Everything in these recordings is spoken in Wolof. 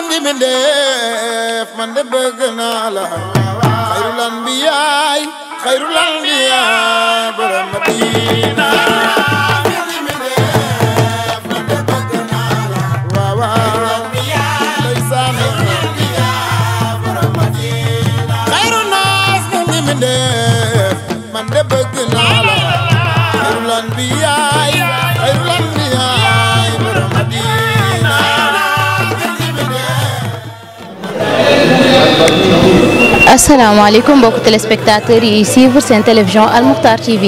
ngeen di mi def man de bëgg naa la xayrul anbiyaay xayrul anbiyaay borom Madina man de bëgg naa la xayrul anbiyaay xayrul anbiyaay borom Madina asalaamaaleykum mbokki téléspectateurs yi suivre seen télévision Al Moukhtar TV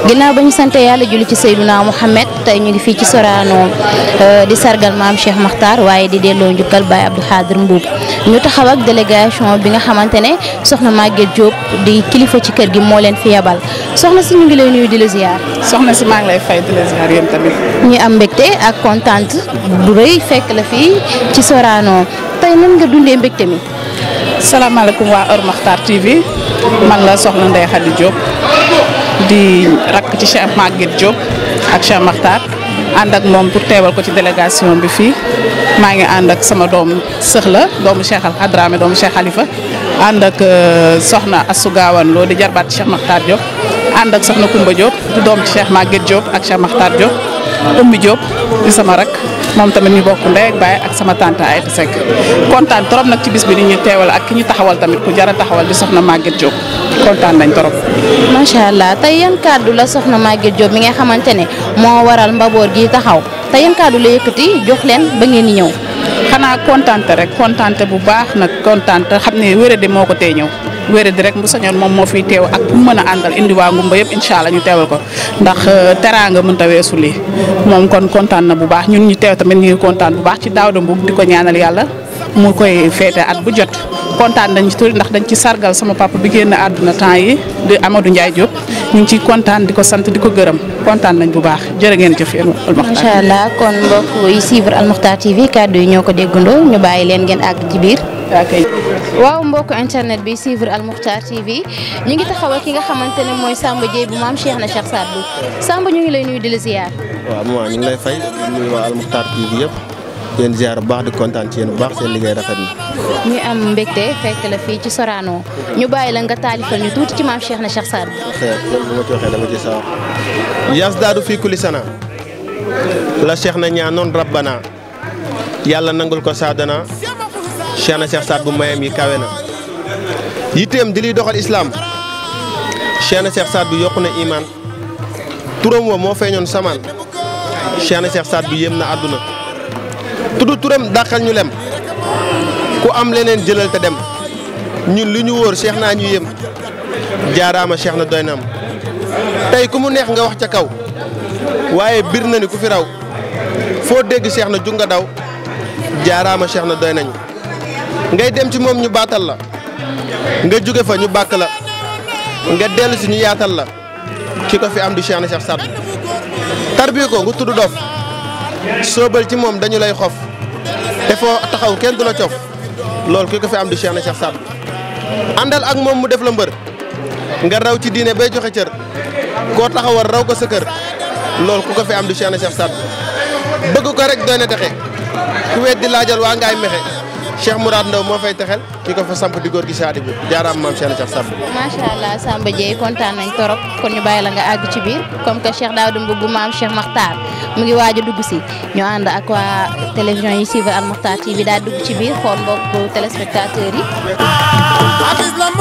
ginnaaw ba ñu sant yàlla julli ci Seydouna Mouhamed tey ñu ngi fii ci Sorano di sargal maam Cheikh Makhtar waaye di delloo njukkal Baye Abdou Khadir Mbuub ñu taxaw ak délégation bi nga xamante ne soxna Maguette Diop di kilifa ci kër gi moo leen fi yebal soxna si ñu ngi lay nuyu di la ziar. soxna si maa ngi lay fay di la ziar yéen tamit. ñu am mbégte ak kontaan bu rëy fekk la fii ci Sorano tey nan nga dundee mbégte mi. salaamaaleykum waa Al Moukhtar TV man la soxna Ndeye Khady Diop di rakk ci Cheikh Maguette Diop ak Cheikh Makhtar ànd ak moom pour teewal ko ci délégation bi fii maa ngi ànd ak sama doom sëx la doomu Cheikh Al Hadrame doomu Cheikh Khalifa ànd ak soxna Assou Gawane Lo di jarbaat Cheikh Makhtar Diop ànd ak soxna Koumba Diop di doom ci Cheikh Maguette Diop ak Cheikh Makhtar Diop Oumy Diop di sama rak moom tamit ñu bokk ndey ak baay ak sama tante Aïta Seck kontaan trop nag ci bis bi di ñu teewal ak ki ñu taxawal tamit ku jara taxawal di soxna Maguette Diop kontaan nañ trop. macha allah tey yan kàddu la soxna Maguette Diop mi nga xamante ne moo waral mbaboor gi taxaw tey yan kàddu la yëkkati jox leen ba ngeen di ñëw. xanaa kontaante rek kontaante bu baax nag kontaante xam ne wéradi moo ko tee ñëw. wéradi rek bu sañoon moom moo fiy teew ak bu mën a àndal indi waa Ngumba yëpp incha allah ñu teewal ko ndax teraanga mënut a weesu lii moom kon kontaan na bu baax ñun ñu teew tamit ñu ngi kontaan bu baax ci Daouda Mbuub di ko ñaanal yàlla mu koy féete at bu jot kontaan nañ ci tuuti ndax dañ ci sargal sama papa bi génn àdduna temps yi di Amadou Ndiaye Diop ñu ngi ciy kontaan di ko sant di ko gërëm kontaan nañ bu baax jërë ngeen jëf yéen Al Moukhtar. macha allah kon mbokk yi suivre Al Moukhtar TV kàddu yi ñoo ko déggandoo ñu bàyyi leen ngeen àgg ci biir. waaw mbokk internet bi suivre Al Moukhtar TV ñu ngi taxaw ak ki nga xamante ne mooy Samba Dieye bu maam Cheikh na Cheikh Sadbou Samba ñu ngi lay nuyu di la ziar. waaw maman ñu ngi lay fay di nuyu waa Al Moukhtar TV yëpp di leen ziar bu baax di kontaan ci yéen bu baax seen liggéey rafet na. ñu am mbégte fekk la fii ci Sorano ñu bàyyi la nga taalifal ñu tuuti ci maam Cheikh na Cheikh Sadbou. xëy na bu ma ci waxee dama ci sawar. Yasdaadu fii kulli sana la Cheikh na ñaanoon rabbana yàlla nangul ko saadana Cheikh na Cheikh Sadbou mayam yi kawe na yitteem di liy doxal islam Cheikh na Cheikh Sadbou yokku na iman turam wa moo feeñoon samaan Cheikh na Cheikh Sadbou yéem na àdduna tudd turam dàqal ñu lem ku am leneen jëlal te dem ñun li ñu wóor Cheikh naa ñu yéem jaaraama Cheikh na doy na am tey ku mu neex nga wax ca kaw waaye bir na ni ku fi raw foo dégg Cheikh na jug nga daw jaaraama Cheikh na doy nañu ngay dem ci moom ñu baatal la nga jóge fa ñu bàkk la nga dellu si ñu yaatal la ki ko fi am di Cheikh na Cheikh Sadbou tarbi ko nga tudd dof soobal ci moom dañu lay xof te foo taxaw kenn du la cof loolu ki ko fi am di Cheikh na Cheikh Sadbou àndal ak moom mu def la mbër nga raw ci diine bay joxe cër koo taxawal raw ko sa kër loolu ku ko fi am di Cheikh na Cheikh Sadbou bëgg ko rek doy na texe ku weddi laajal waa ngaay mexe Cheikh Mourad Ndaw moo fay texel ki ko fa samp di góor gi Sadibou jaaraam maam Cheikh na Cheikh Sadbou. macha allah Samba Dieye kontaan nañ torop kon ñu bàyyi la nga àgg ci biir comme que Cheikh Daouda Mbuub bu maam Cheikh Makhtar mu ngi waaj a dugg si ñu ànd ak waa télévision yi suivre Al Moukhtar TV daal dugg ci biir xool mbokku téléspectateurs yi.